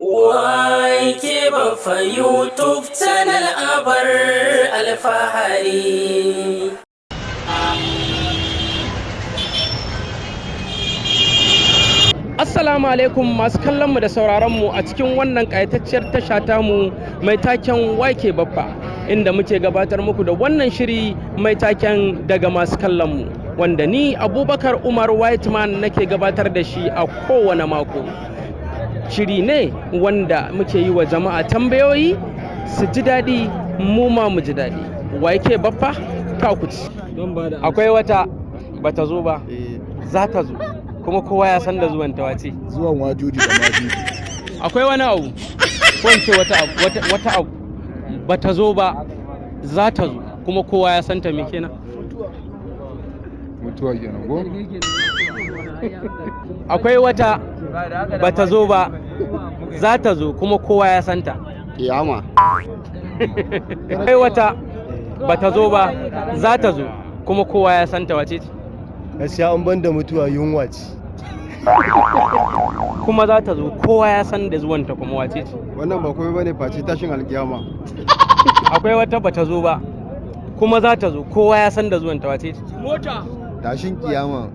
YK Baffa YouTube channel abar alfahari. Assalamu alaikum masu kallon mu da sauraron mu a cikin wannan ƙayatacciyar tasha tamu mai taken YK Baffa, inda muke gabatar muku da wannan shiri mai taken daga masu kallon mu, wanda ni Abubakar Umar Whiteman nake gabatar da shi a kowane mako. Shiri ne wanda muke yi wa jama'a tambayoyi su ji daɗi, mu ma mu ji daɗi. YK Baffa ta ku ci. Akwai wata bata zo ba, za ta zo, kuma kowa ya san da zuwan ta, wace? Zuwan wajuji da majuji. Akwai wani abu, ko in ce wata abu, wata abu ba ta zo ba, za ta zo, kuma kowa ya san ta, me kenan? Mutuwa kenan ko? Akwai wata ba ta zo ba, za ta zo, kuma kowa ya san ta. Kiyama. Akwai wata ba ta zo ba, za ta zo, kuma kowa ya san ta, wace ce? Gaskiya an banda mutuwa, yunwa ce. Kuma za ta zo, kowa ya san da zuwanta, kuma wace ce? Wannan ba komai bane face tashin alkiyama. Akwai wata ba ta zo ba, kuma za ta zo, kowa ya san da zuwanta, wace ce? Tashin kiyama.